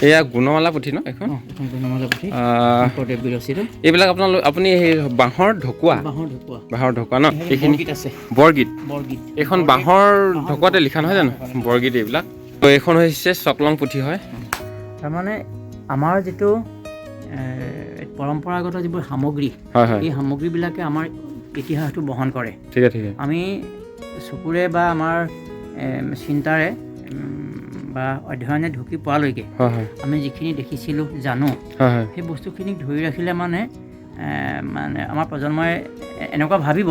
এয়া গুণমালা পুথি ন এখন? অঁ, এখন গুণমালা পুথি, আহ, শংকৰদেৱ বিৰচিত। এইবিলাক আপোনালোক আপুনি সেই বাঁহৰ ঢকুৱা? বাঁহৰ ঢকুৱা। বাঁহৰ ঢকুৱা ন এইখিনি? বৰগীত আছে। বৰগীত। বৰগীত। এইখন বাঁহৰ ঢকুৱাতে লিখা নহয় জানো বৰগীত এইবিলাক? তো এইখন হৈছে চকলং পুথি হয়। তাৰমানে আমাৰ যিটো পৰম্পৰাগত যিবোৰ সামগ্ৰী, হয় হয় এই সামগ্ৰীবিলাকে আমাৰ ইতিহাসটো বহন কৰে। ঠিকে ঠিকে আমি চকুৰে বা আমাৰ চিন্তাৰে বা অধ্যয়নে ঢুকি পোৱালৈকে হয় হয় আমি যিখিনি দেখিছিলোঁ, জানো, হয় হয় সেই বস্তুখিনিক ধৰি ৰাখিলে মানে মানে আমাৰ প্ৰজন্মই এনেকুৱা ভাবিব।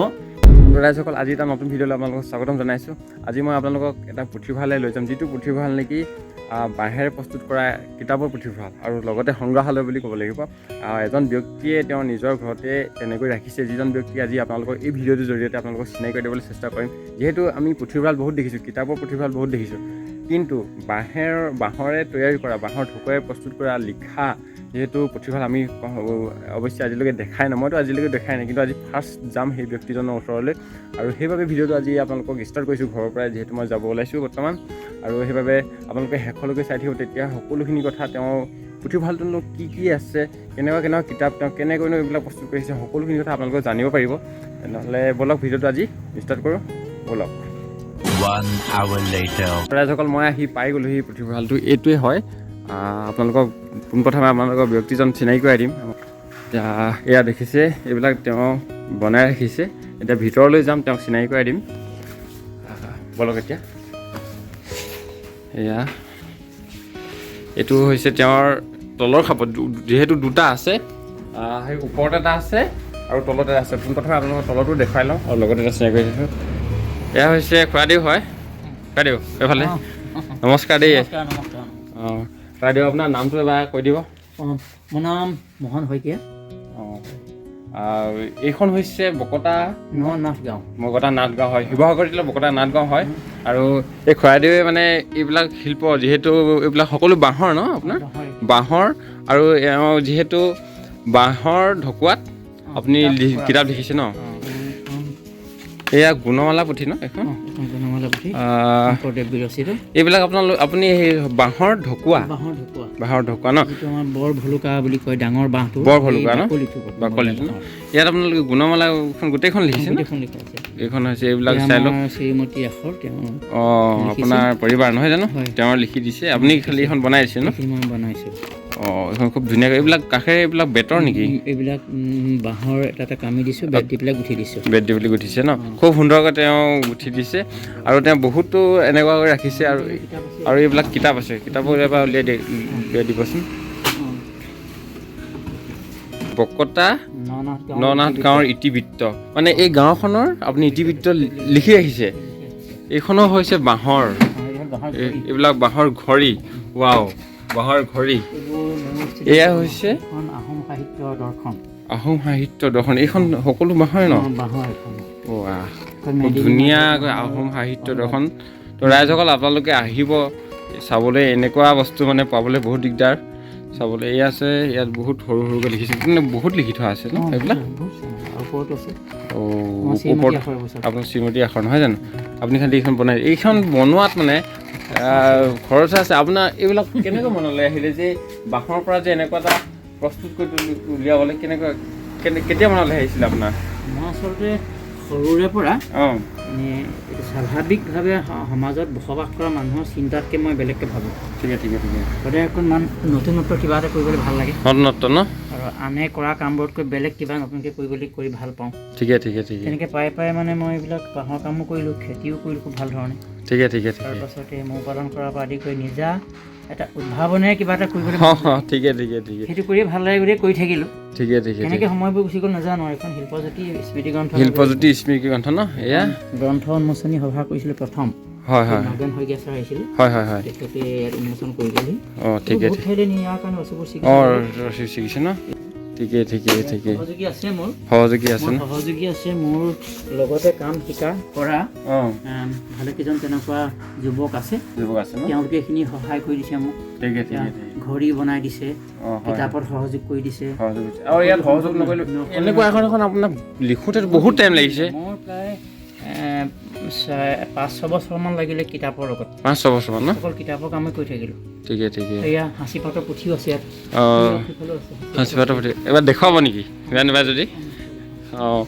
ৰাইজসকল, আজি এটা নতুন ভিডিঅ'লৈ আপোনালোকক স্বাগতম জনাইছোঁ। আজি মই আপোনালোকক এটা পুথিভঁৰাললৈ লৈ যাম, যিটো পুথিভঁৰাল নেকি বাঁহেৰে প্ৰস্তুত কৰা কিতাপৰ পুথিভঁৰাল আৰু লগতে সংগ্ৰহালয় বুলি ক'ব লাগিব। এজন ব্যক্তিয়ে তেওঁৰ নিজৰ ঘৰতে তেনেকৈ ৰাখিছে, যিজন ব্যক্তি আজি আপোনালোকক এই ভিডিঅ'টোৰ জৰিয়তে আপোনালোকক চিনাকি কৰি দিবলৈ চেষ্টা কৰিম। যিহেতু আমি পুথিভঁৰাল বহুত দেখিছোঁ, কিতাপৰ পুথিভঁৰাল বহুত দেখিছোঁ, কিন্তু বাঁহৰে তৈয়াৰী কৰা, বাঁহৰ ঢকুৱাৰে প্ৰস্তুত কৰা লিখা যিহেতু পুথিভঁৰাল আমি অৱশ্যে আজিলৈকে দেখাই নাই। মইতো আজিলৈকে দেখাই নাই, কিন্তু আজি ফাৰ্ষ্ট যাম সেই ব্যক্তিজনৰ ওচৰলৈ আৰু সেইবাবে ভিডিঅ'টো আজি আপোনালোকক ষ্টাৰ্ট কৰিছোঁ ঘৰৰ পৰাই, যিহেতু মই যাব ওলাইছোঁ বৰ্তমান। আৰু সেইবাবে আপোনালোকে শেষলৈকে চাই থাকিব, তেতিয়া সকলোখিনি কথা, তেওঁ পুথিভঁৰালটোনো কি কি আছে, কেনেকুৱা কেনেকুৱা কিতাপ, তেওঁ কেনেকৈনো এইবিলাক প্ৰস্তুত কৰিছে, সকলোখিনি কথা আপোনালোকে জানিব পাৰিব। তেনেহ'লে ব'লক, ভিডিঅ'টো আজি ষ্টাৰ্ট কৰোঁ ব'লক। One hour later. ৰাইজসকল, মই আহি পাই গ'লোহি। পুথিভঁৰালটো এইটোৱে হয়। আপোনালোকক পোনপ্ৰথমে আপোনালোকৰ ব্যক্তিজন চিনাকি কৰাই দিম। এতিয়া এয়া দেখিছে, এইবিলাক তেওঁ বনাই ৰাখিছে। এতিয়া ভিতৰলৈ যাম, তেওঁক চিনাকি কৰাই দিম। ব'লক এতিয়া। এয়া এইটো হৈছে তেওঁৰ তলৰ খাপত, যিহেতু দুটা আছে, সেই ওপৰত এটা আছে আৰু তলত এটা আছে। পোনপ্ৰথমে আপোনালোকৰ তলতো দেখুৱাই লওঁ আৰু লগতে এটা চিনাকি কৰি দিছোঁ। এয়া হৈছে খুৰাদেউ হয়। খুৰাদেউ, এইফালে। নমস্কাৰ দেই। নমস্কাৰ, নমস্কাৰ। অঁ খুৰাদেউ, আপোনাৰ নামটো এবাৰ কৈ দিব। অঁ, মোৰ নাম মোহন শইকীয়া। অঁ, এইখন হৈছে বকতা নাথ গাঁও। বকতা নাথ গাঁও হয়, শিৱসাগৰ জিলাৰ বকতা নাথ গাঁও হয়। আৰু এই খুৰাদেৱে মানে এইবিলাক শিল্প, যিহেতু এইবিলাক সকলো বাঁহৰ ন আপোনাৰ? বাঁহৰ। বাঁহৰ। আৰু এওঁ যিহেতু বাঁহৰ ঢকুৱাত আপুনি কিতাপ লিখিছে ন? এয়া গুণমালা পুথি ন এখন? অঁ, এখন গুণমালা পুথি, শংকৰদেৱ বিৰচিত। এইবিলাক আপোনালোক আপুনি সেই বাঁহৰ ঢকুৱা? বাঁহৰ ঢকুৱা। বাঁহৰ ঢকুৱা ন? যিটো আমাৰ বৰ ভলুকা বুলি কয়, ডাঙৰ বাঁহটো। বৰ ভলুকা এই ন? বাকলিটো। বাকলিটো ন? ইয়াত আপোনালোকে গুণমালাখন গোটেইখন লিখিছে ন? গোটেইখন লিখা আছে। এইখন হৈছে, এইবিলাক এয়া চাই লওক। আমাৰ শ্ৰীমতী আখৰ তেওঁ অঁ, লিখিছে। আপোনাৰ পৰিবাৰ নহয় জানো? হয়। তেওঁ লিখি দিছে, আপুনি খালি এইখন বনাই দিছে ন? এইখিনি মই বনাইছোঁ। অঁ, এইখন খুব ধুনীয়াকৈ। এইবিলাক কাষেৰে এইবিলাক বেতৰ নেকি? এইবিলাক বাঁহৰ এটা এটা কামি দিছোঁ, বেত দি পেলাই গুঠি দিছোঁ। বেত দি বুলি গুঠিছে ন? খুব সুন্দৰকৈ তেওঁ গুঠি দিছে আৰু তেওঁ বহুতো এনেকুৱাকৈ ৰাখিছে আৰু কিতাপ আছে। আৰু এইবিলাক কিতাপ আছে, কিতাপো এবাৰ উলিয়াই দিবচোন। বকতা ননাথ গাঁও। ননাথ গাঁৱৰ ইতিবৃত্ত, মানে এই গাঁওখনৰ আপুনি ইতিবৃত্ত লিখি ৰাখিছে। এইখনো হৈছে বাঁহৰ। অঁ, এইখন বাঁহৰ ঘড়ী। এইবিলাক বাঁহৰ ঘড়ী, ৱাও, বাঁহৰ ঘড়ী। এইবোৰ মোৰ এয়া হৈছে এখন আহোম সাহিত্য দৰ্শন। আহোম সাহিত্য দৰ্শন। এইখন সকলো বাঁহৰে ন? অঁ, বাঁহৰ এখন। ৱাহ, এখন খুব মেদিনী। ধুনীয়াকৈ আহোম সাহিত্য দৰ্শন। তো ৰাইজসকল, আপোনালোকে আহিব চাবলৈ। এনেকুৱা বস্তু মানে পাবলৈ বহুত দিগদাৰ চাবলৈ। এয়া আছে, ইয়াত বহুত সৰু সৰুকৈ লিখিছে, কিন্তু বহুত লিখি থোৱা আছে ন অঁ, এইবিলাক? বহুত আছে। আৰু ওপৰতো আছে। অঁ, আমাৰ শ্ৰীমতী ওপৰত আখৰ এইবোৰ চব। আপোনাৰ শ্ৰীমতী আখৰ নহয় জানো? আপুনি খালি এইখন বনাই, এইখন বনোৱাত মানে খৰচ আছে আপোনাৰ। এইবিলাক কেনেকৈ মনলৈ আহিলে যে বাঁহৰ পৰা যে এনেকুৱা এটা প্ৰস্তুত কৰি উলিয়াবলৈ, কেনেকুৱা কেতিয়া মনলৈ আহিছিলে আপোনাৰ? মই আচলতে সৰুৰে পৰা মানে এইটো স্বাভাৱিকভাৱে সমাজত বসবাস কৰা মানুহৰ চিন্তাতকৈ মই বেলেগকৈ ভাবোঁ। ঠিকে ঠিকে ঠিকে সদায় অকণমান নতুনত্ব কিবা এটা কৰিবলৈ ভাল লাগে। নতুনত্ব ন? আৰু আনে কৰা কামবোৰতকৈ বেলেগ কিবা নতুনকৈ কৰিবলৈ কৰি ভাল পাওঁ। ঠিকে ঠিকে ঠিকে তেনেকৈ পাই পাই মানে মই এইবিলাক বাঁহৰ কামো কৰিলোঁ, খেতিও কৰিলোঁ খুব ভাল ধৰণে। ঠিকে ঠিকে ঠিকে তাৰপাছতে মৌ পালন কৰাৰ পৰা আদি কৰি নিজা এটা উদ্ভাৱনেৰে কিবা এটা কৰিবলৈ অঁ অঁ ঠিকে ঠিকে ঠিকে সেইটো কৰিয়ে ভাল লাগে বুলিয়ে কৰি থাকিলোঁ। ঠিকে ঠিকে কেনেকৈ সময়বোৰ গুচি গ'ল নাজানো আৰু। এখন শিল্পজ্যোতি স্মৃতিগ্ৰন্থ। শিল্পজ্যোতি স্মৃতি গ্ৰন্থ ন এয়া? গ্ৰন্থ উন্মোচনী সভা কৰিছিলোঁ প্ৰথম। হয় হয় নগেন শইকীয়া ছাৰ আহিছিলে। হয় হয় হয় তেখেতে ইয়াত উন্মোচন কৰি দিলেহি। অঁ, ঠিকে। বহুত ঠিকে ঠাইলৈ নিয়াৰ কাৰণে বস্তুবোৰ ৰছী ছিগিছে ন? ঠিকে ঠিকে ঠিকে সহযোগী আছে মোৰ। সহযোগী আছে মোৰ ন? সহযোগী আছে, মোৰ লগতে কাম শিকা কৰা ভালেকেইজন তেনেকুৱা যুৱক আছে। যুৱক আছে ন? তেওঁলোকে এইখিনি সহায় কৰি দিছে মোক। ঠিকে ঠিকে ঠিকে ঘড়ী বনাই দিছে, অঁ হয় কিতাপত সহযোগ কৰি দিছে। সহযোগ কৰিছে। আৰু ইয়াত সহযোগ নকৰিলে এনেকুৱা এখন এখন আপোনাক লিখোঁতে বহুত টাইম লাগিছে। মোৰ প্ৰায় 5-6 বছৰমান লাগিলে কিতাপৰ লগত। 5-6 বছৰমান ন? অকল কিতাপৰ কামেই কৰি থাকিলোঁ। ঠিকে ঠিকে। এয়া সাঁচিপাতৰ পুথিও আছে ইয়াত। অঁ, সেইফালেও আছে। সাঁচিপাতৰ পুথি এবাৰ দেখুৱাব নেকি? বেয়া নাপায় যদি? অঁ,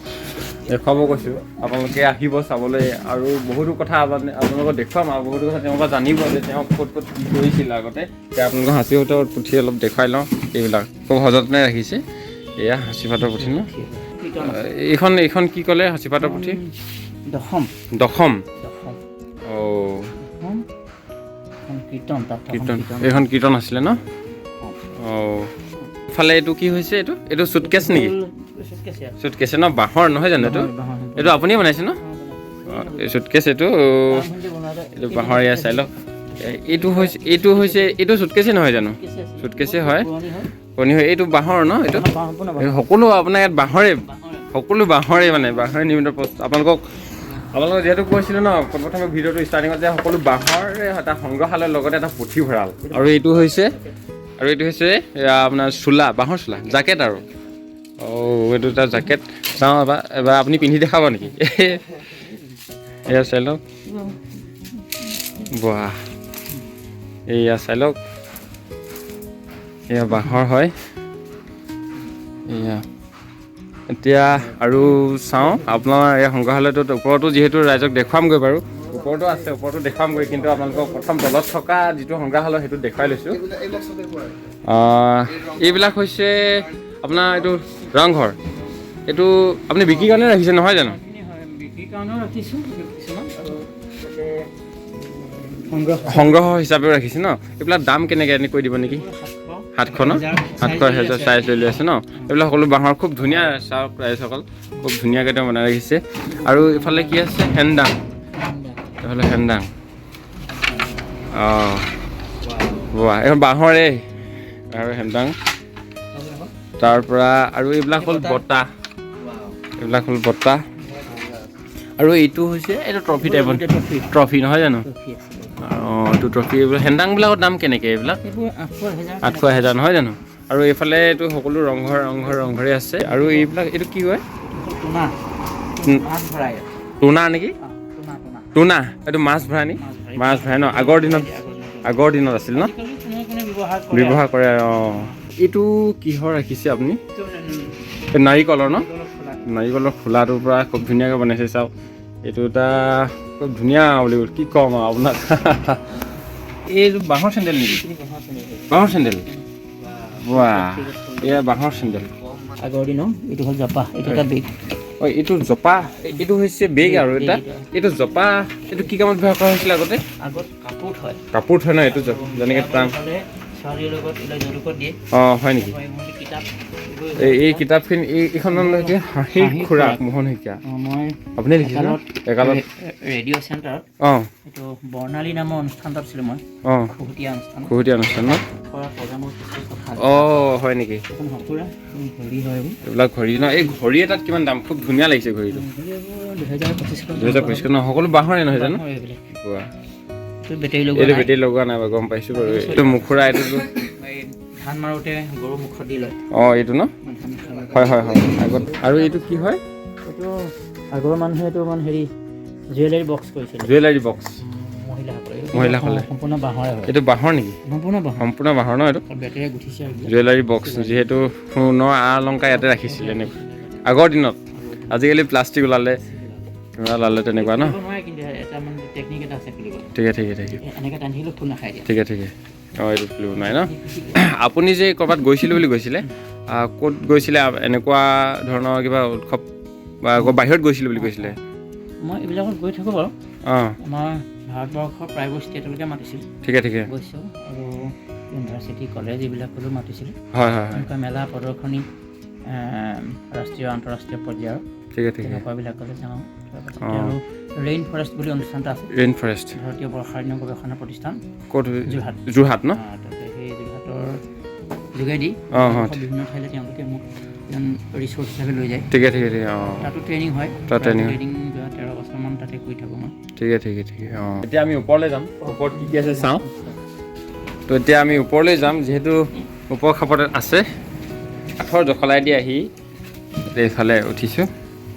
দেখুৱাব কৈছোঁ, আপোনালোকে আহিব চাবলৈ। আৰু বহুতো কথা আপোনালোকক দেখুৱাম আৰু বহুতো কথা তেওঁৰ পৰা জানিব যে তেওঁ ক'ত ক'ত কি কৰিছিল আগতে। এতিয়া আপোনালোকৰ সাঁচিপাতৰ পুথি অলপ দেখুৱাই লওঁ। এইবিলাক খুব সযতনে ৰাখিছে। এয়া সাঁচিপাতৰ পুথি ন? কীৰ্তন আছে। এইখন কি ক'লে সাঁচিপাতৰ পুথি? দশম। দশম। দশম। অঁ। দশম। এখন কীৰ্তন, তাত এখন কীৰ্তন। কীৰ্তন। এইখন কীৰ্তন আছিলে ন? অঁ। ইফালে এইটো কি হৈছে? এইটো চুটকেছ নেকি? চুটকেছ ইয়াত। চুটকেছ ন? বাঁহৰ নহয় জানো এইটো? বাঁহৰ। এইটো আপুনিয়ে বনাইছে ন? অঁ, এই চুটকেছ এইটো। আৰম্ভণিতে বনোৱা এইটো বাঁহৰ। এয়া চাই লওক। এইটো হৈছে এইটো চুটকেছেই নহয় জানো? চুটকেছে আছিলে। চুটকেছে হয়। পুৰণি হয়। পুৰণি হয়। এইটো বাঁহৰ ন এইটো? বাঁহ, সম্পূৰ্ণ বাঁহ। এই সকলো আপোনাৰ ইয়াত বাঁহৰে। বাঁহৰে। সকলো বাঁহৰে, মানে বাঁহৰে নিৰ্মিত বস্তু। আপোনালোকক যিহেতু কৈছিলোঁ ন প্ৰথমে ভিডিঅ'টো ষ্টাৰ্টিঙত যে সকলো বাঁহৰে এটা সংগ্ৰহালয়ৰ লগতে এটা পুথিভঁৰাল। আৰু এইটো হৈছে এয়া আপোনাৰ চোলা, বাঁহৰ চোলা, জাকেট আৰু। অঁ, এইটো এটা জাকেট। চাওঁ এবাৰ আপুনি পিন্ধি দেখাব নেকি? এয়া চাই লওক। বাহ, এয়া চাই লওক, এয়া বাঁহৰ হয়। এয়া এতিয়া আৰু চাওঁ আপোনাৰ এই সংগ্ৰহালয়টোত ওপৰতো যিহেতু ৰাইজক দেখুৱামগৈ বাৰু, ওপৰতো আছে, ওপৰতো দেখুৱামগৈ, কিন্তু আপোনালোকক প্ৰথম তলত থকা যিটো সংগ্ৰহালয় সেইটো দেখুৱাই লৈছোঁ। এইবিলাক হৈছে আপোনাৰ এইটো ৰংঘৰ। এইটো আপুনি বিক্ৰী কাৰণে ৰাখিছে নহয় জানো? এইখিনি হয়, বিক্ৰীৰ কাৰণেও ৰাখিছোঁ কিছুমান আৰু তাতে সংগ্ৰহ সংগ্ৰহ হিচাপেও ৰাখিছে ন? এইবিলাক দাম কেনেকৈ এনে কৈ দিব নেকি? 700। 700 ন? 700, 1000 চাইজ লৈ লৈ আছে ন? এইবিলাক সকলো বাঁহৰ, খুব ধুনীয়া। চাওক ৰাইজসকল, খুব ধুনীয়াকৈ তেওঁ বনাই ৰাখিছে। আৰু এইফালে কি আছে? হেন্দাং। এইফালে হেন্দাং। অঁ বাহ, এইখন বাঁহৰে আৰু হেন্দাং। তাৰ পৰা আৰু এইবিলাক হ'ল বটা, এইবিলাক হ'ল বটা। আৰু এইটো হৈছে এইটো ট্ৰফি টাইপৰ, ট্ৰফি নহয় জানো? অঁ, এইটো ট্ৰফি। এইবিলাক হেন্দাংবিলাকৰ দাম কেনেকৈ এইবিলাক? এইবোৰ 800, 1000। 800, 1000 নহয় জানো? আৰু এইফালে এইটো সকলো ৰংঘৰ ৰংঘৰ ৰংঘৰে আছে। আৰু এইবিলাক এইটো কি কয়? টোনা, মাছ ভৰাই। টোনা নেকি? টোনা, টোনা। টোনা। এইটো মাছ ভৰাই নি? মাছ ভৰাই। মাছ ভৰাই ন? আগৰ দিনত আছিল ন? আজিকালি কোনে কোনে ব্যৱহাৰ কৰে। ব্যৱহাৰ কৰে। অঁ, এইটো কিহৰ ৰাখিছে আপুনি? এইটো এই নাৰিকলৰ ন? নাৰিকলৰ খোলা। নাৰিকলৰ খোলাটোৰ পৰা খুব ধুনীয়াকৈ বনাইছে। চাওক, এইটো এটা খুব ধুনীয়া বুলি কি ক'ম আৰু আপোনাক। এইটো বাঁহৰ চেণ্ডেল নেকি? এইখিনি বাঁহৰ চেণ্ডেল। বাঁহৰ চেণ্ডেল। বাহ, এয়া বাঁহৰ চেণ্ডেল। আগৰ দিনৰ এইটো হ'ল জপা, এইটো এটা বেগ। অঁ, এইটো জপা, এইটো হৈছে বেগ। আৰু এটা এইটো জপা, এইটো কি কামত ব্যৱহাৰ কৰা হৈছিল আগতে? আগত কাপোৰ থয়। কাপোৰ থয় ন? এইটো যেনেকৈ ট্ৰাংক। হ'লে ছোৱালীৰ লগত এইবিলাক যৌতুকত দিয়ে। অঁ, হয় নেকি? এইবোৰ কিতাপ এইবোৰ। এই কিতাপখিনি, এইখন নাম হৈছে হাঁহিৰ হাঁহিৰ খোৰাক, খোৰাক। মোহন শইকীয়া। অঁ, মই আপুনি লিখিছে ন? একালত একালত ৰেডিঅ' চেণ্টাৰত এইটো বৰ্ণালী নামৰ অনুষ্ঠান এটা আছিলে মই খুহুতীয়া অনুষ্ঠান। খুহুতীয়া অনুষ্ঠান ন? কৰা প্ৰগ্ৰামৰ কিছু কথা। অঁ, হয় নেকি? এখন সঁফুৰা, ঘড়ী হয় এইবোৰ। এইবিলাক ঘড়ী ন? এই ঘড়ী এটাত কিমান দাম? খুব ধুনীয়া লাগিছে ঘড়ীটো। ঘড়ী এইবোৰ 2025। 2025 ন? সকলো বাঁহৰে নহয় জানো? বাঁহৰ এইবিলাক। বাহ। এইটো বেটেৰী লগোৱা এইটো নাই। বেটেৰী লগোৱা নাই বাৰু, গম পাইছোঁ বাৰু। এইটো মুখুৰা, এইটোতো এই ধান মাৰোঁতে গৰু মুখত দি লয়। অঁ, এইটো ন? ধান খালে। হয়, আগত। আৰু এইটো কি হয়? এইটো আগৰ মানুহে এইটো মানে হেৰি জুৱেলাৰী বক্স কৰিছিলে। Jewellery box. মহিলাসকলে। মহিলাসকলে। সম্পূৰ্ণ বাঁহৰে হয়। এইটো বাঁহৰ নেকি? সম্পূৰ্ণ বাঁহৰ। সম্পূৰ্ণ বাঁহৰ ন এইটো? অকল বেটেৰীয়ে গুঠিছে আৰু এইবিলাক। জুৱেলাৰী বক্স, যিহেতু সোণৰ আ অলংকাৰ ইয়াতে ৰাখিছিলে এনেকুৱা আগৰ দিনত। আজিকালি প্লাষ্টিক ওলালে, কিবা ওলালে, তেনেকুৱা ন? খুলিব নোৱাৰে, কিন্তু এটা মানে টেকনিক এটা আছে খুলিব। ঠিকে। এনেকৈ টানি থাকিলেও খোল নাখায় এতিয়া। ঠিকে। অঁ, এইটো খুলিব নোৱাৰে ন? আপুনি যে ক'ৰবাত গৈছিলোঁ বুলি কৈছিলে, ক'ত গৈছিলে? এনেকুৱা ধৰণৰ কিবা উৎসৱ বা আকৌ বাহিৰত গৈছিলোঁ বুলি কৈছিলে। মই এইবিলাকত গৈ থাকোঁ বাৰু। আমাৰ ভাৰতবৰ্ষৰ প্ৰায়বোৰ ষ্টেটলৈকে মাতিছিল। ঠিকে ঠিকে গৈছোঁ আৰু ইউনিভাৰ্চিটি, কলেজ এইবিলাকলৈও মাতিছিলে। হয় হয় হয় এনেকুৱা মেলা প্ৰদৰ্শনী, ৰাষ্ট্ৰীয় আন্তঃৰাষ্ট্ৰীয় পৰ্যায়ৰ ঠিকে ঠিকে তেনেকুৱাবিলাকলৈ যাওঁ। তাৰপাছতে আৰু ৰেইন ফৰেষ্ট বুলি অনুষ্ঠান এটা আছে। Rain forest. ভাৰতীয় বৰ্ষাৰণ্য গৱেষণা প্ৰতিষ্ঠান। ক'ত? যোৰহাট। যোৰহাট ন? তাতে সেই যোৰহাটৰ যোগেদি অঁ অঁ ভাৰতবৰ্ষৰ বিভিন্ন ঠাইলৈ তেওঁলোকে মোক এজন ৰিচোৰ্চ হিচাপে লৈ যায়। ঠিকে ঠিকে ঠিকে অঁ তাতো ট্ৰেইনিং হয়। তাত training হয়। ট্ৰেইনিং যোৱা 13 বছৰমান তাতে কৰি থাকোঁ মই। ঠিকে, অঁ। এতিয়া আমি ওপৰলৈ যাম, ওপৰত কি কি আছে চাওঁ। তো এতিয়া আমি ওপৰলৈ যাম, যিহেতু ওপৰ খাপত আছে। কাঠৰ জখলাই দি আহি এইফালে উঠিছোঁ।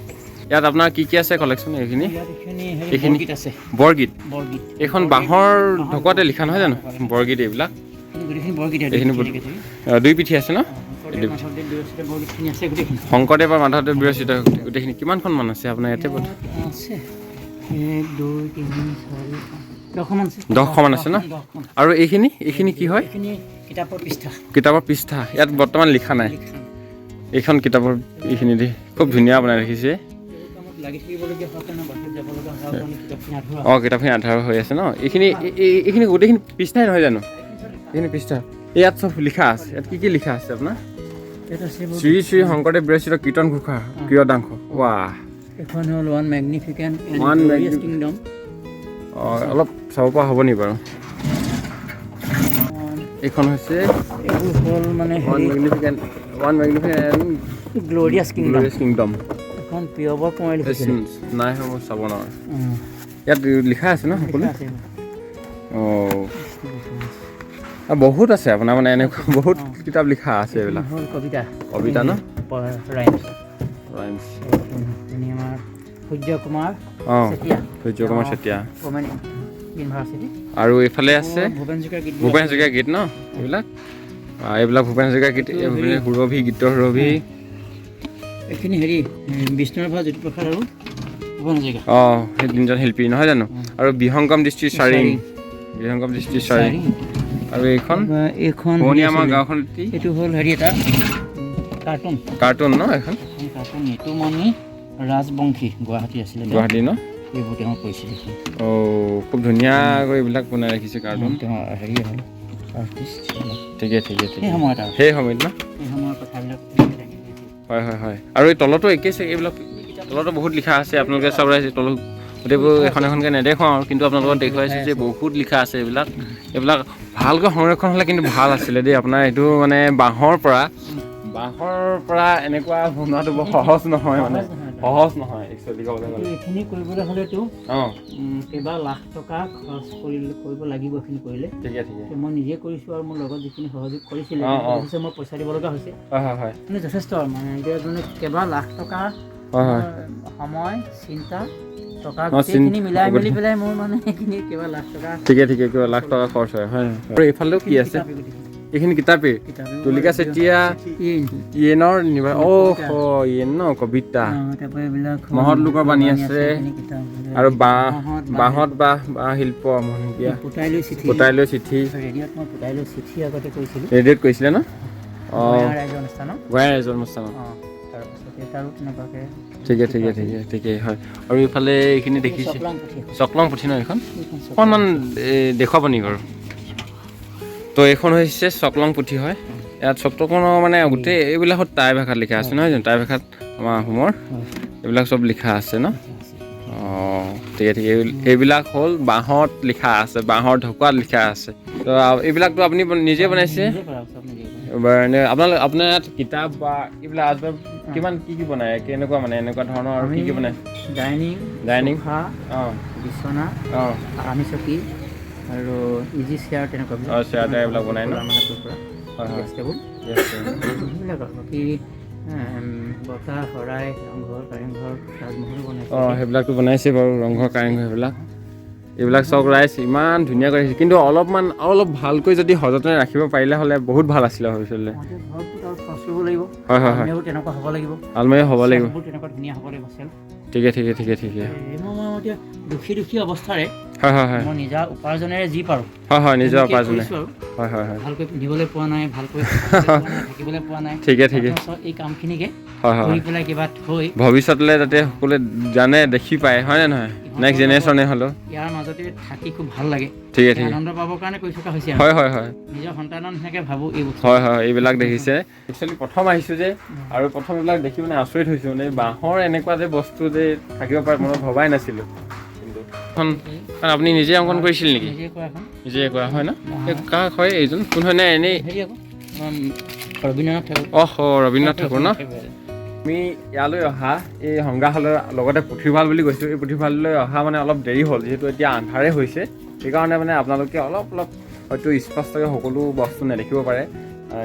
ইয়াত আপোনাৰ কি কি আছে কালেকশ্যন এইখিনি? ইয়াত এইখিনি হেৰি এইখিনি- বৰগীত আছে। বৰগীত। বৰগীত। এইখন বাঁহৰ ঢকুৱাতে লিখা নহয় জানো বৰগীত এইবিলাক? এইখিনি গোটেইখিনি বৰগীত। এইখিনি দুই পিঠি আছে ন? শংকৰদেৱ মাধৱদেৱ বিৰচিত বৰগীতখিনি আছে গোটেইখিনি। শংকৰদেৱ আৰু মাধৱদেৱ বিৰচিত গোটেইখিনি কিমানখনমান আছে আপোনাৰ ইয়াতে? ইয়াত আছে 1, 2, 3, 4, 5, 10খনমান আছে। 10খনমান আছে ন? 10খন। আৰু এইখিনি কি হয়? এইখিনি কিতাপৰ পৃষ্ঠা। কিতাপৰ পৃষ্ঠা। ইয়াত বৰ্তমান লিখা নাই। লিখা নাই। এইখন কিতাপৰ এইখিনি দি খুব ধুনীয়া বনাই ৰাখিছে। এইবোৰ কামত লাগি থাকিবলগীয়া হোৱাৰ কাৰণে, বাহিৰত যাব লগা হোৱাৰ কাৰণে কিতাপখিনি আধৰুৱা। অঁ, কিতাপখিনি আধৰুৱা হৈ আছে ন? এইখিনি গোটেইখিনি পৃষ্ঠাই নহয় জানো? এইখিনি পৃষ্ঠা। ইয়াত চব লিখা আছে। ইয়াত কি কি লিখা আছে আপোনাৰ? ইয়াত আছে বহুত। শ্ৰী শ্ৰী শংকৰদেৱ বিৰচিত কীৰ্তন ঘোষা কিয়দাংশ, ৱাহ। এখন হ'ল ওৱান মেগনিফিকেণ্ট One glorious kingdom. অঁ, অলপ চাব পৰা হ'ব নি বাৰু? এইখন হৈছে এইবোৰ হ'ল মানে ওৱান মেগনিফিকেণ্ট গ্ল'ৰিয়াছ কিংডম। Glorious kingdom. এখন প্ৰিয়বৰ কোঁৱৰে লিখিছিলে। নাই, মই চাব নোৱাৰোঁ। ইয়াত লিখা আছে ন সকলো? লিখা আছে। অঁ, বহুত আছে আপোনাৰ, মানে এনেকুৱা বহুত কিতাপ লিখা আছে এইবিলাক। হ'ল কবিতা। কবিতা ন? ৰাইমছ। ৰাইমছ। এইখিনি আমাৰ সূৰ্য কুমাৰ চেতিয়া। সূৰ্য কুমাৰ চেতিয়া। Women university. আৰু এইফালে আছে ভূপেন হাজৰিকাৰ গীত। ভূপেন হাজৰিকাৰ গীত ন এইবিলাক? এইবিলাক ভূপেন হাজৰিকাৰ গীত। এইটো এই সুৰভি, গীতৰ সুৰভি। এইখিনি হেৰি বিষ্ণু ৰাভা, জ্যোতিপ্ৰসাদ আৰু ভূপেন হাজৰিকা। অঁ, সেই তিনিজন শিল্পী নহয় জানো? আৰু বিহংগম দৃষ্টিৰ চাৰিং। বিহংগম দৃষ্টিৰ চাৰিং। আৰু এইখন? এইখন শুৱনি হেৰি আমাৰ আছিলে। গাঁওখন। এইটো হ'ল হেৰি এটা কাৰ্টুন। কাৰ্টুন ন এইখন? এখন কাৰ্টুন। নিতুমণি ৰাজবংশী, গুৱাহাটী আছিলে তেওঁ। গুৱাহাটী ন? এইবোৰ তেওঁ কৰিছিলে। অঁ, খুব ধুনীয়াকৈ এইবিলাক বনাই ৰাখিছে কাৰ্টুন। তেওঁ হেৰি হ'ল আৰ্টিষ্ট। ঠিকে ঠিকে ঠিকে সেই সময়ত আৰু সেই সময়ত ন? সেই সময়ৰ কথাবিলাক তেনেকৈ দাঙি ধৰিছিল। হয় হয় হয় আৰু এই তলতো একেই চাগে। এইবিলাক তলতো বহুত লিখা আছে। আপোনালোকে চাব পাৰিছে তলত গোটেইবোৰ। এখন এখনকৈ নেদেখুৱাওঁ আৰু, কিন্তু আপোনালোকক দেখুৱাইছোঁ যে বহুত লিখা আছে এইবিলাক। এইবিলাক ভালকৈ সংৰক্ষণ হ'লে কিন্তু ভাল আছিলে দেই। আপোনাৰ এইটো মানে বাঁহৰ পৰা এনেকুৱা বনোৱাটো বৰ সহজ নহয়, মানে সহজ নহয় একচুৱেলি ক'বলৈ গ'লে। এইখিনি কৰিবলৈ হ'লেতো কেইবা লাখ টকা খৰচ কৰিব লাগিব এইখিনি কৰিলে। ঠিকে ঠিকে মই নিজে কৰিছোঁ আৰু মোৰ লগত যিখিনি সহযোগ কৰিছিলে অঁ, অঁ। অৱশ্যে মই পইচা দিব লগা হৈছে। হয় হয় হয় মানে যথেষ্ট আৰু মানে এতিয়া মানে কেইবা লাখ টকা হয় হয় সময়, চিন্তা, টকা গোটেইখিনি মিলাই মেলি পেলাই মোৰ মানে এইখিনি কেইবা লাখ টকা। ঠিকে ঠিকে কিবা লাখ টকা খৰচ হয় হয় হয়। আৰু এইফালেও কি আছে? কিতাপ গোটেইখিনি। এইখিনি কিতাপেই? কিতাপ। তুলিকা চেতিয়া। ইন ইয়েনৰ অ' ইয়েন ন কবিতা। তাৰপৰা এইবিলাক হ'ল মহৎ লোকৰ বাণী আছে। এইখিনি কিতাপ। আৰু বাঁহ বাঁহত বাঁহত বাঁহ বাঁহ শিল্প মনকীয়া। পুতাই লৈ চিঠি। পুতাই লৈ চিঠি। ৰেডিঅ'ত মই পুতাই লৈ চিঠি আগতে কৰিছিলোঁ। ৰেডিঅ'ত কৈছিলে ন? অঁ। গঞা ৰাইজৰ অনুষ্ঠানত। গঞা ৰাইজৰ অনুষ্ঠানত। অঁ, তাৰপাছতে তাৰো তেনেকুৱাকৈ। ঠিকে ঠিকে ঠিকে ঠিকে হয়। আৰু এইফালে এইখিনি দেখিছে? চকলং পুথি এখন। চকলং পুথি ন এইখন? এইখন চকলং। অকণমান দেখুৱাব নেকি বাৰু? তো এইখন হৈছে চকলং পুথি হয়। ইয়াত চকলঙৰ মানে গোটেই এইবিলাকত টাই ভাষাত লিখা আছে নহয় জানো? টাই ভাষাত আমাৰ আহোমৰ এইবিলাক চব লিখা আছে ন? অঁ, ঠিকে ঠিকে এইবিলাক হ'ল বাঁহত লিখা আছে, বাঁহৰ ঢকুৱাত লিখা আছে। তো এইবিলাকতো আপুনি নিজে বনাইছে? নিজে কৰা, চব নিজে কৰা। এনে আপোনাৰ ইয়াত কিতাপ বা এইবিলাক আচবাব কিমান কি কি বনায়, কেনেকুৱা মানে এনেকুৱা ধৰণৰ আৰু কি কি বনায়? ডাইনিং। ডাইনিং। চোফা, বিচনা, আৰামী চকী আৰু ইজি চেয়াৰ তেনেকুৱা। অঁ, চেয়াৰ তেয়াৰ এইবিলাক বনায় ন? মানে পৰা হয় হয় গেছ টেবুল সেইবিলাক আৰু বাকী বঁটা, শৰাই, ৰংঘৰ, কাৰেংঘৰ, তাজমহলো বনাইছে। অঁ, সেইবিলাকতো বনাইছে বাৰু, ৰংঘৰ, কাৰেংঘৰ সেইবিলাক। এইবিলাক চব ৰাইজ ইমান ধুনীয়া কৰি ৰাখিছে, কিন্তু অলপমান আৰু অলপ ভালকৈ যদি সযতনে ৰাখিব পাৰিলে হ'লে বহুত ভাল আছিলে ভৱিষ্যতলৈ। এতিয়া ঘৰটোত আৰু খৰচ কৰিব লাগিব। হয় হয় হয় আলমাৰিবোৰ তেনেকুৱা হ'ব লাগিব। আলমাৰি হ'ব লাগিব। চেল্ফবোৰ তেনেকুৱা ধুনীয়া হ'ব লাগিব চেল্ফ। ঠিকে ঠিকে ঠিকে ঠিকে এই মই এতিয়া দুখী দুখী অৱস্থাৰে হয় হয় হয় মই নিজা উপাৰ্জনেৰে যি পাৰোঁ হয় হয় নিজৰ তেনেকে উপাৰ্জনে। কৰিছোঁ আৰু হয় হয় হয় ভালকৈ পিন্ধিবলৈ পোৱা নাই, ভালকৈ খাবলৈ পোৱা নাই, থাকিবলৈ পোৱা নাই। ঠিকে ঠিকে অথচ এই কামখিনিকে হয় হয় কৰি হয় পেলাই কিবা থৈ ভৱিষ্যতলৈ যাতে সকলোৱে জানে, দেখি পায়, হয় নে নহয়? নেক্সট জেনেৰেশ্যনে হ'লেও। ইয়াৰ মাজতে থাকি খুব ভাল লাগে। ঠিকে ঠিকে আনন্দ পাবৰ কাৰণে কৰি থকা হৈছে আৰু হয় হয় হয় নিজৰ সন্তানৰ নিচিনাকৈ ভাবোঁ এই বস্তু। হয় হয় এইবিলাক দেখিছে, একচুৱেলি প্ৰথম আহিছোঁ যে আৰু প্ৰথম এইবিলাক দেখি মানে আচৰিত হৈছোঁ। মানে বাঁহৰ এনেকুৱা যে বস্তু যে থাকিব পাৰে, মনত ভবাই নাছিলোঁ। কিন্তু এখন এখন আপুনি নিজে অংকন কৰিছিল নেকি? নিজে কৰা এখন। নিজে কৰা হয় ন? এই কাক হয়, এইজন কোন হয় নে এনেই? হেৰি আকৌ আমাৰ ৰবীন্দ্ৰনাথ ঠাকুৰ। অহ, ৰবীন্দ্ৰনাথ ঠাকুৰ ন? আমি ইয়ালৈ অহা এই সংগ্ৰহালয়ৰ লগতে পুথিভঁৰাল বুলি কৈছোঁ, এই পুথিভঁৰাললৈ অহা মানে অলপ দেৰি হ'ল, যিহেতু এতিয়া আন্ধাৰে হৈছে। সেইকাৰণে মানে আপোনালোকে অলপ অলপ হয়তো স্পষ্টকৈ সকলো বস্তু নেদেখিব পাৰে।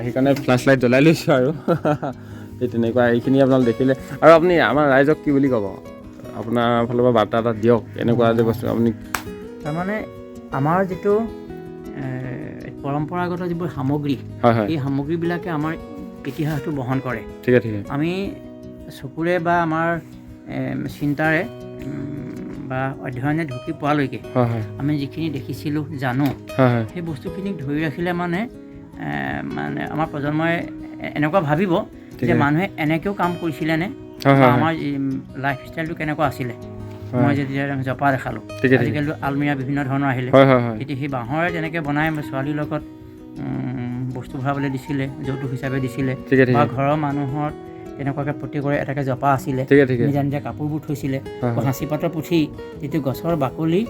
সেইকাৰণে ফ্লেছ লাইট জ্বলাই লৈছোঁ আৰু এই তেনেকুৱা এইখিনি আপোনালোকে দেখিলে। আৰু আপুনি আমাৰ ৰাইজক কি বুলি ক'ব? আপোনাৰ ফালৰ পৰা বাৰ্তা এটা দিয়ক, এনেকুৱা যে বস্তু আপুনি। তাৰমানে আমাৰ যিটো পৰম্পৰাগত যিবোৰ সামগ্ৰী, হয় হয় এই সামগ্ৰীবিলাকে আমাৰ ইতিহাসটো বহন কৰে। ঠিকে ঠিকে। আমি চকুৰে বা আমাৰ চিন্তাৰে বা অধ্যয়নে ঢুকি পোৱালৈকে হয় হয় আমি যিখিনি দেখিছিলোঁ, জানো, হয় হয় সেই বস্তুখিনিক ধৰি ৰাখিলে মানে মানে আমাৰ প্ৰজন্মই এনেকুৱা ভাবিব যে মানুহে এনেকৈও কাম কৰিছিলেনে, হয় বা হয় আমাৰ লাইফ ষ্টাইলটো কেনেকুৱা আছিলে। মই যেতিয়া জপা দেখালোঁ, ঠিকে ঠিকে আজিকালিতো আলমিৰা বিভিন্ন ধৰণৰ আহিলে, হয় হয় হয় তেতিয়া সেই বাঁহৰে তেনেকৈ বনাই ছোৱালীৰ লগত বস্তু ভৰাবলৈ দিছিলে, যৌতুক হিচাপে দিছিলে, ঠিকে বা ঠিকে ঘৰৰ মানুহৰ তেনেকুৱাকৈ প্ৰত্যেকৰে এটাকৈ জপা আছিলে, ঠিকে ঠিকে নিজা নিজা কাপোৰবোৰ থৈছিলে। হয় হয় সাঁচি পাতৰ পুথি, যিটো গছৰ বাকলি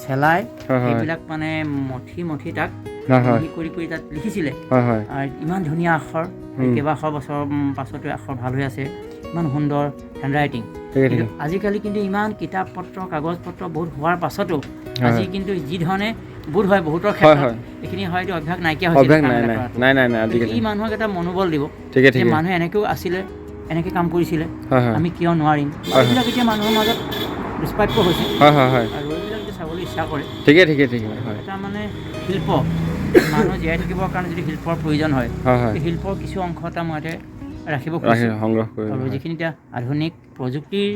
চেলাই হয় হয় সেইবিলাক মানে মঠি মঠি তাক হয় হয় মিহি কৰি কৰি তাত লিখিছিলে। হয় হয় আৰু ইমান ধুনীয়া আখৰ, কেইবাশ বছৰ পাছতো আখৰ ভাল হৈ আছে, ইমান সুন্দৰ হেণ্ড ৰাইটিং। ঠিকে কিন্তু ঠিকে আজিকালি কিন্তু ইমান কিতাপ পত্ৰ, কাগজ পত্ৰ বহুত হোৱাৰ পাছতো আজি কিন্তু যি ধৰণে বোধ হয় বহুতৰ হয় ক্ষেত্ৰত হয় এইখিনি হয়তো অভ্যাস নাইকিয়া হৈছে। অভ্যাস নাই কামবিলাক নাই কৰাটো। নাই নাই নাই আজিকালি। ই মানুহক এটা মনোবল দিব ঠিকে যে ঠিকে মানুহে এনেকৈও আছিলে, এনেকৈ কাম কৰিছিলে, হয় হয় আমি কিয় নোৱাৰিম। হয়। এইবিলাক এতিয়া মানুহৰ মাজত দুষ্প্ৰাপ্য হৈছে হয় হয় হয় আৰু এইবিলাক যদি চাবলৈ ইচ্ছা কৰে, ঠিকে ঠিকে ঠিকে হয় এটা মানে শিল্প, মানুহ জীয়াই থাকিবৰ কাৰণে যদি শিল্পৰ প্ৰয়োজন হয়, হয় হয় সেই শিল্পৰ কিছু অংশ এটা মই ইয়াতে ৰাখিব ৰাখি খুজিছোঁ। সংগ্ৰহ কৰিব আৰু হয়। যিখিনি এতিয়া আধুনিক প্ৰযুক্তিৰ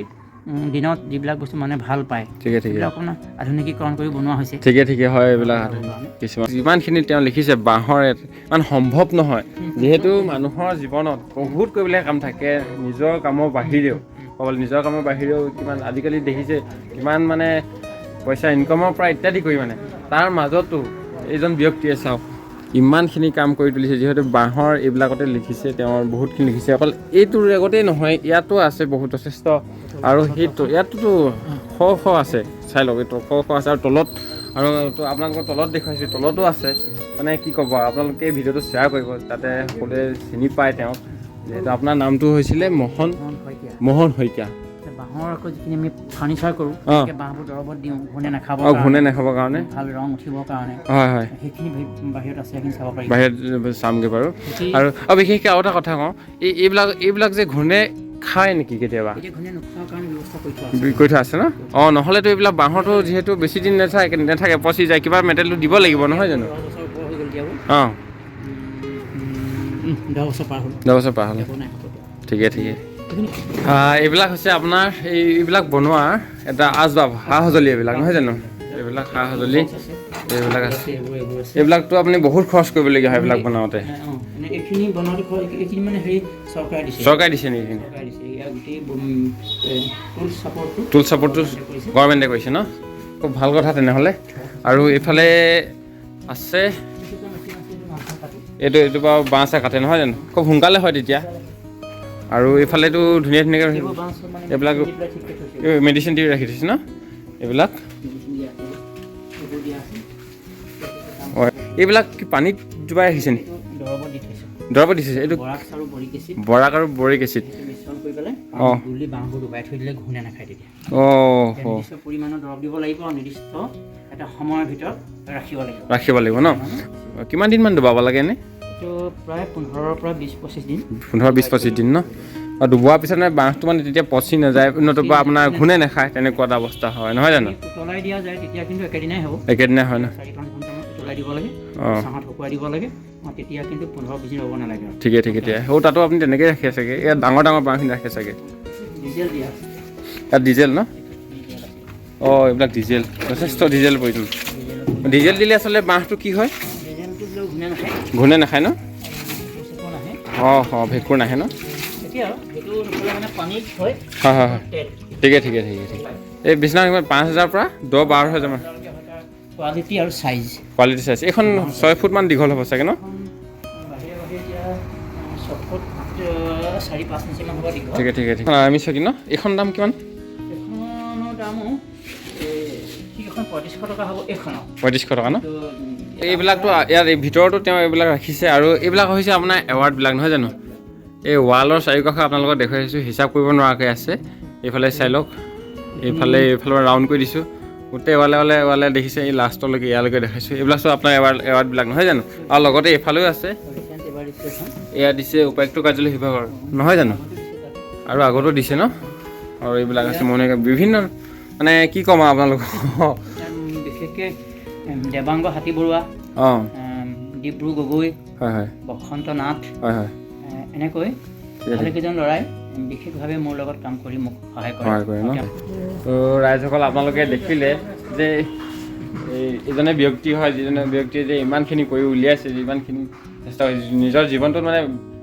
দিনত যিবিলাক বস্তু মানুহে ভাল পায়, ঠিকে ঠিকে সেইবিলাক অকণমান আধুনিকীকৰণ কৰি বনোৱা হৈছে। ঠিকে ঠিকে হয়, এইবিলাক ভাল আধুনিক কাৰণে। কিছুমান যিমানখিনি তেওঁ লিখিছে বাঁহৰ, ইমান সম্ভৱ নহয়, যিহেতু মানুহৰ জীৱনত বহুত কৰিবলৈ কাম থাকে নিজৰ কামৰ বাহিৰেও। ক'বলৈ নিজৰ কামৰ বাহিৰেও কিমান আজিকালি দেখিছে কিমান মানে পইচা ইনকামৰ পৰা ইত্যাদি কৰি, মানে তাৰ মাজতো এইজন ব্যক্তিয়ে চাওক ইমানখিনি কাম কৰি তুলিছে। যিহেতু বাঁহৰ এইবিলাকতে লিখিছে, তেওঁৰ বহুতখিনি লিখিছে, অকল এইটোৰ আগতেই নহয়, ইয়াতো আছে বহুত যথেষ্ট। আৰু সেইটো ইয়াতোতো শ শ আছে, চাই লওক, এইটো শ শ আছে। আৰু তলত, আৰু তো আপোনালোকৰ তলত দেখুৱাইছোঁ, তলতো আছে। মানে কি ক'ব, আপোনালোকে এই ভিডিঅ'টো শ্বেয়াৰ কৰিব যাতে সকলোৱে চিনি পায় তেওঁক। যিহেতু আপোনাৰ নামটো হৈছিলে মোহন মোহন শইকীয়া। মোহন শইকীয়া। বাঁহৰ আকৌ যিখিনি আমি ফাৰ্নিচাৰ কৰোঁ, তেনেকৈ বাঁহবোৰ দৰৱত দিওঁ ঘূণে নাখাবৰ ঘূণে কাৰণে, নাখাবৰ কাৰণে, ভাল ৰং উঠিবৰ কাৰণে। হয় হয় সেইখিনি বাহিৰত আছে, সেইখিনি চাব পাৰি। বাহিৰত চামগৈ বাৰু। সেইখিনি আৰু বিশেষকৈ আৰু এটা কথা কওঁ, এই এইবিলাক যে ঘূণে খায় নেকি কেতিয়াবা? এতিয়া ঘূণে নোখোৱাৰ কাৰণে ব্যৱস্থা কৰি থোৱা আছে। কৰি থোৱা আছে ন? নহ'লেতো এইবিলাক বাঁহৰটো যিহেতু বেছি দিন নাথাকে, পচি যায়, কিবা মেটেৰিয়েলটো দিব লাগিব নহয় জানো? 10 বছৰ ওপৰ হৈ গ'ল এতিয়া। 10 বছৰ পাৰ হ'ল। 10 বছৰ পাৰ হ'ল। একো নাই। ঠিকে ঠিকে। এইবিলাক হৈছে আপোনাৰ এইবিলাক বনোৱাৰ এটা আচবাব, সা সঁজুলি এইবিলাক নহয় জানো? এইবিলাক সা সঁজুলি এইবিলাক আছে। এইবোৰ আছে। এইবিলাকতো আপুনি বহুত খৰচ কৰিবলগীয়া হয় এইবিলাক বনাওঁতে। মানে এইখিনি বনাওঁতে এইখিনি মানে হেৰি চৰকাৰে দিছে। চৰকাৰে দিছে নেকি এইখিনি? চৰকাৰে দিছে। ইয়াৰ গোটেই টুল ছাপৰ্টটো টুল ছাপৰ্টটো কৰিছে। গভৰ্ণমেণ্টে কৰিছে ন? খুব ভাল কথা তেনেহ'লে। আৰু এইফালে আছে এইটো বাৰু বাঁহ চাহ কাটে নহয় জানো? খুব সোনকালে হয় তেতিয়া। আৰু এইফালেতো ধুনীয়া ধুনীয়াকৈ এইবোৰ বাঁহ চব মানে এইবিলাক দি পেলাই ঠিক কৰি থৈছে। মেডিচিন দি ৰাখি থৈছে ন এইবিলাক? মেডিচিন দিয়া আছে, এইবোৰ দিয়া আছে। এইবিলাক কি পানীত ডুবাই ৰাখিছে নেকি? এইটো দৰৱত দি থৈছোঁ। দৰৱত দিছে এইটো? বৰাক্স আৰু বৰিক এচিড। বৰাক আৰু বৰিক এচিড। সেইটো মিশ্ৰণ কৰি পেলাই গুলি বাঁহবোৰ ডুবাই থৈ দিলে ঘূণে নাখায় তেতিয়া। এতিয়া নিৰ্দিষ্ট পৰিমাণৰ দৰৱ দিব লাগিব আৰু নিৰ্দিষ্ট এটা সময়ৰ ভিতৰত ৰাখিব লাগিব। ৰাখিব লাগিব ন? কিমান দিনমান ডুবাব লাগে এনেই? এইটো প্ৰায় 15ৰ পৰা 20-25 দিন। 15, 20, 25 দিন ন? আৰু ডুবোৱাৰ পিছত মানে বাঁহটো মানে তেতিয়া পচি নাযায়, নতুবা আপোনাৰ ঘূণে নাখায়, তেনেকুৱা এটা অৱস্থা হয় নহয় জানো? যদি উতলাই দিয়া যায় তেতিয়া কিন্তু একেদিনাই হ'ব। একেদিনাই হয় ন? 4-5 ঘণ্টামান উতলাই দিব লাগে, ছাঁহত শুকুৱাই দিব লাগে, তেতিয়া কিন্তু 15-20 দিন ৰ'ব নালাগে আৰু। ঠিকে ঠিকে। তেতিয়া সৌ তাতো আপুনি তেনেকৈ ৰাখে চাগে, ইয়াত ডাঙৰ ডাঙৰ বাঁহখিনি ৰাখে চাগে। ডিজেল দিয়া আছে। ইয়াত ডিজেল ন? ডিজেল আছে। এইবিলাক ডিজেল, যথেষ্ট ডিজেল প্ৰয়োজন। ডিজেলত ডিজেল দিলে আচলতে বাঁহটো কি হয়? ডিজেলটো দিলেও ঘূণে নাখায়। ঘূণে নাখায় ন? ভেঁকুৰ চেঁকুৰ নাহে। ভেঁকুৰ নাহে ন? এতিয়া আৰু সেইটো নহ'লে মানে পানীত হয়। হয় হয় হয় তেল। ঠিকে ঠিকে ঠিকে ঠিকে। এই বিছনা কিমান 5 হাজাৰৰ পৰা 10-12 হাজাৰমান। কোৱালিটি আৰু চাইজ। Quality size. এইখন 6 ফুটমান দীঘল হ'ব চাগে ন? বাহিৰে বাহিৰে এতিয়া 6 ফুট 4-5 ইঞ্চিমান হ'ব দীঘল। ঠিকে ঠিকে ঠিকে। আমি চাগে ন, এইখন দাম কিমান? এইখনৰ দামো ঠিক এখন 3500 টকা হ'ব এইখনৰ। 3500 টকা ন? তো এইবিলাকতো ইয়াত এই ভিতৰতো তেওঁ এইবিলাক ৰাখিছে। আৰু এইবিলাক হৈছে আপোনাৰ এৱাৰ্ডবিলাক নহয় জানো? এই ৱালৰ চাৰিওকাষে আপোনালোকক দেখুৱাইছোঁ, হিচাপ কৰিব নোৱাৰাকৈ আছে। এইফালে চাই লওক, এইফালে এইফালৰ ৰাউণ্ড কৰি দিছোঁ গোটেই ৱালে ৱালে ৱালে দেখিছে, এই লাষ্টলৈকে ইয়ালৈকে দেখাইছোঁ। এইবিলাক চব আপোনাৰ এৱাৰ্ডবিলাক নহয় জানো? আৰু লগতে এইফালেও আছে। ৰিচেণ্ট এবাৰ দিছে এখন। এয়া দিছে উপায়ুক্ত কাৰ্যালয় শিৱসাগৰ নহয় জানো? আগতো দিছে তাত। আৰু আগতো দিছে ন? আৰু এইবিলাক আছে মানে বিভিন্ন, মানে কি ক'ম আৰু আপোনালোকক। ইয়াত বিশেষকৈ দেৱাংগ হাতী বৰুৱা, ডিব্ৰু গগৈ, হয় হয় বসন্ত নাথ, হয় হয় এনেকৈ ভালেকেইজন ল'ৰাই বিশেষভাৱে মোৰ লগত কাম কৰি মোক সহায় কৰে। সহায় কৰে ন? তো ৰাইজসকল, আপোনালোকে দেখিলে যে এই এজনে ব্যক্তি হয়, যিজনে ব্যক্তিয়ে যে ইমানখিনি কৰি উলিয়াইছে, যে ইমানখিনি চেষ্টা কৰিছে, নিজৰ জীৱনটোত মানে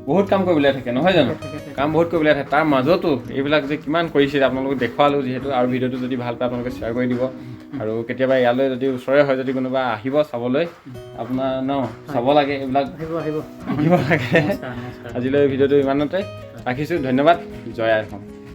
বহুত কাম কৰিবলৈ থাকে, নহয় জানো? কাম বহুত কৰিবলৈ থাকে, তাৰ মাজতো এইবিলাক যে কিমান কৰিছে আপোনালোকক দেখুৱালোঁ যিহেতু। আৰু ভিডিঅ'টো যদি ভাল পায়, আপোনালোকে শ্বেয়াৰ কৰি দিব। আৰু কেতিয়াবা ইয়ালৈ যদি ওচৰে হয়, যদি কোনোবা আহিব চাবলৈ আপোনাৰ ন, চাব লাগে এইবিলাক। আহিব, আহিব। আহিব লাগে। নমস্কাৰ, নমস্কাৰ। আজিলৈ ভিডিঅ'টো ইমানতে ৰাখিছোঁ। ধন্যবাদ। জয় আই অসম।